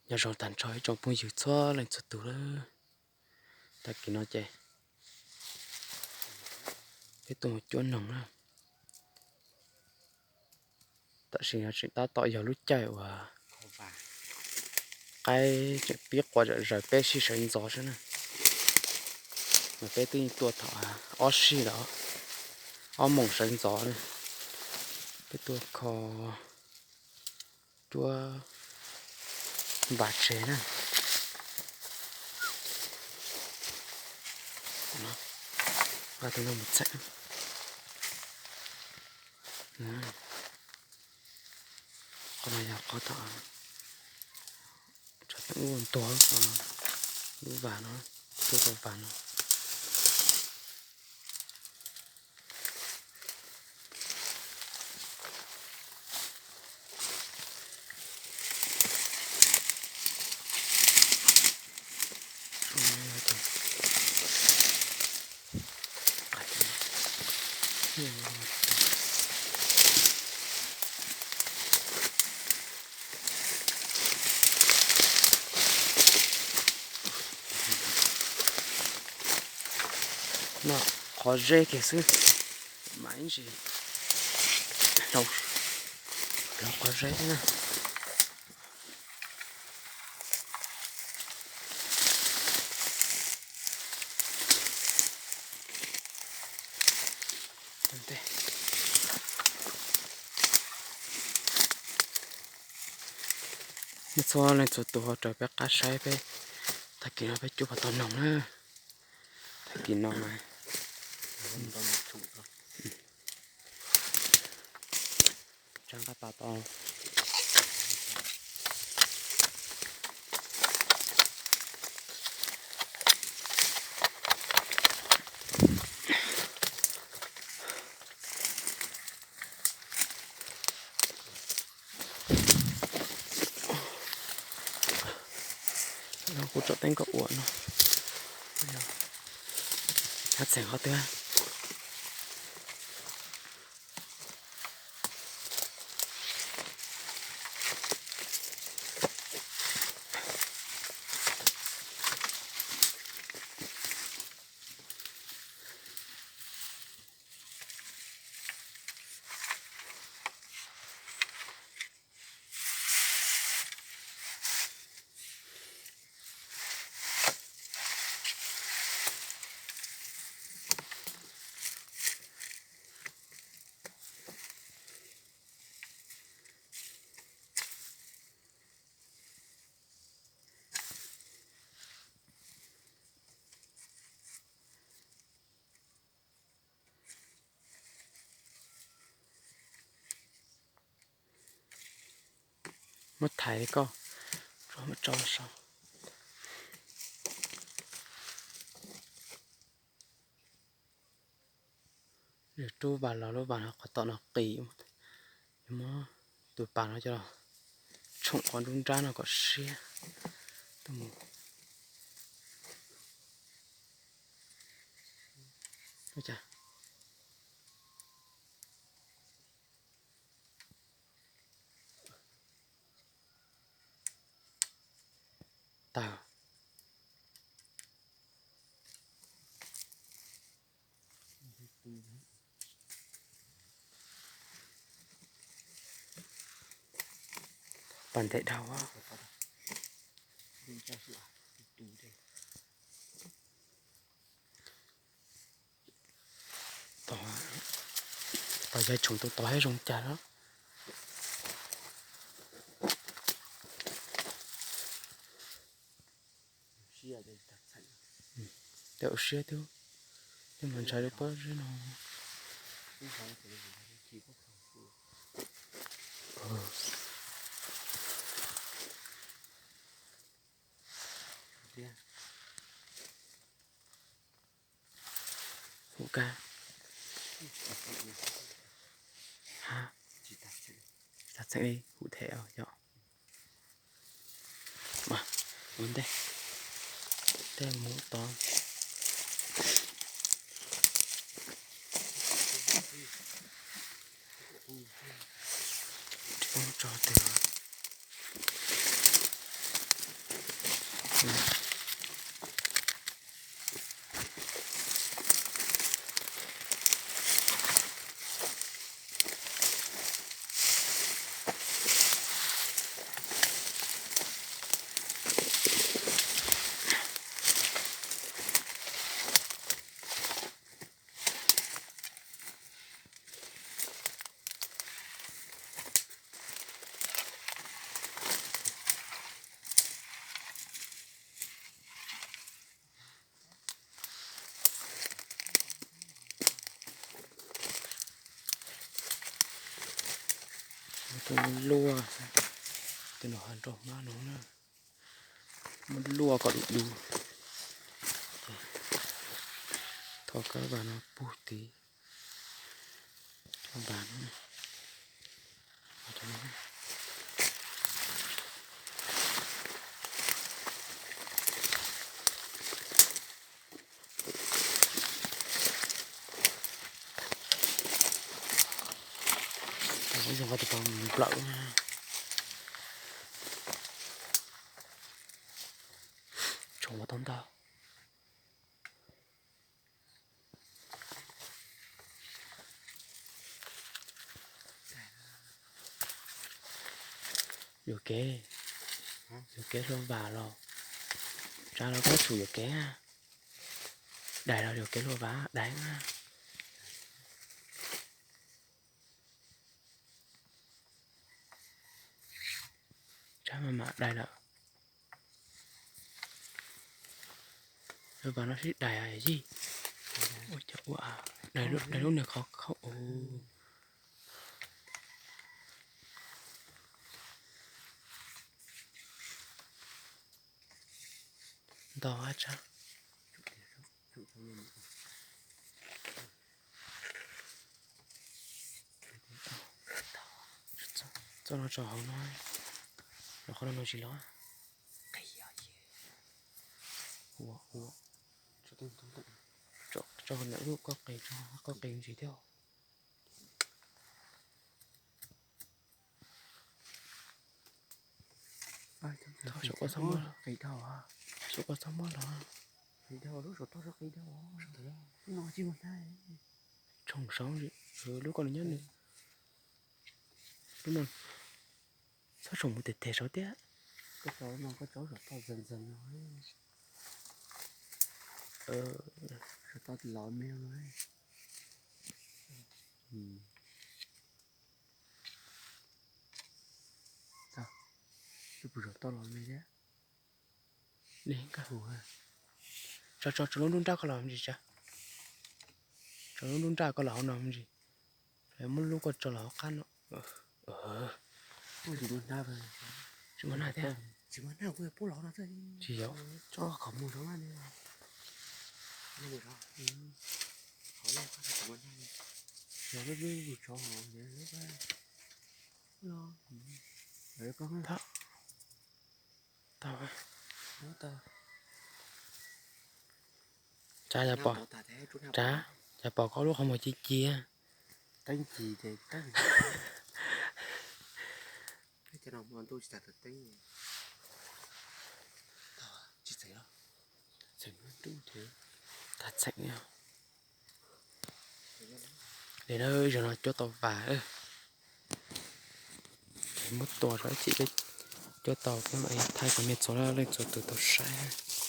Nyob zoo tag nrho ib tsoom phooj ywg txhua leej txhua tus lawm. Tag kis no ces peb tuaj mus cuab noog na. Tam sim no tseem tab tom yog lub caij uas qaib tseem pib qua zom zaws, peb sib sawv ntxov xwb na. Mas peb twb yeej tuaj thaum ob sij los, ob moos sawv ntxov na. Peb tuaj kho cuab npas tseg na. Nqa tus no mus txheem. Qhov no yog qhov tom, tsam peb ua ntuag lub vas no, tuaj tau vas no. No qhov zeb kiag xwb, mas ib ntsis hlauv qhov zeb na. Nyob txhua leej txhua tus ho raws peb qab saib peb tag kis no peb cuab puas tau noog na. Tag kis no mas tsab nqaj pas tau. Kuv tsom teeb kom ua no, hab txeem qhov twg. Muab thaiv li koj, muab tso sau. Yus rub vas los lub vas no qhov tom no qis, yuav muab tus pas no coj los tshoom qhov nruab nrab no kom siab. Tuaj mus. Tawg. Pas ntev dhau. Tod, tod yog tshoom tus tod thiab zoo cas lawm. Tej ua siab thiab, tej mas ntshai li pob zeb no. Hum kag. Ha, tsis tas txheem li, hum them os yom. Ua ntej, tej mus tod. Tsis paub tso twg. Tus luaj, tus no ho nrog mab no na, muab luaj kom du du. Ces thov kab vas no pug tid, kab vas no. Ib zaug nqa tus pas mus nplawm na. Tsoo ua tau ntau. Yuam kev, yuam kev hlua vas los, tsav los koj tsum yuam kev, dais los yuam kev hlua vas dais. Tsav mas mam dais lawm. Hlua vas no sib dais yij. Ua cas ua, dais lub niag qhov khaub. Ntau ab tsab. Txoj no tso hauv no, los qhov no no tsis los. Ua, ua, tso ntawm lub koj qis, koj qis ntsis thiab. Saum ko txhob muab los, saum ko txhob muab los. Tshoov saud, lub ko nws nyob nws, lub no txhob tshoov mus tes tes saud thiab. Tso, tso lub nruab nrab ko los me ntsis tsa. Tso lub nruab nrab ko los hauv no me ntsis. Muab lub ko tso los hauv qab no. Tsis muaj nag thiab. Tsis yog. Tau. Tsav, yog pom, tsav, yog pom koj lub qhov muag ci ci. Tag txheem. Li na, zaum no cuab tau vas, muab tua rau ib chim, cuab tau peb mam thaij kom nej txhua leej txhua tus tau saib.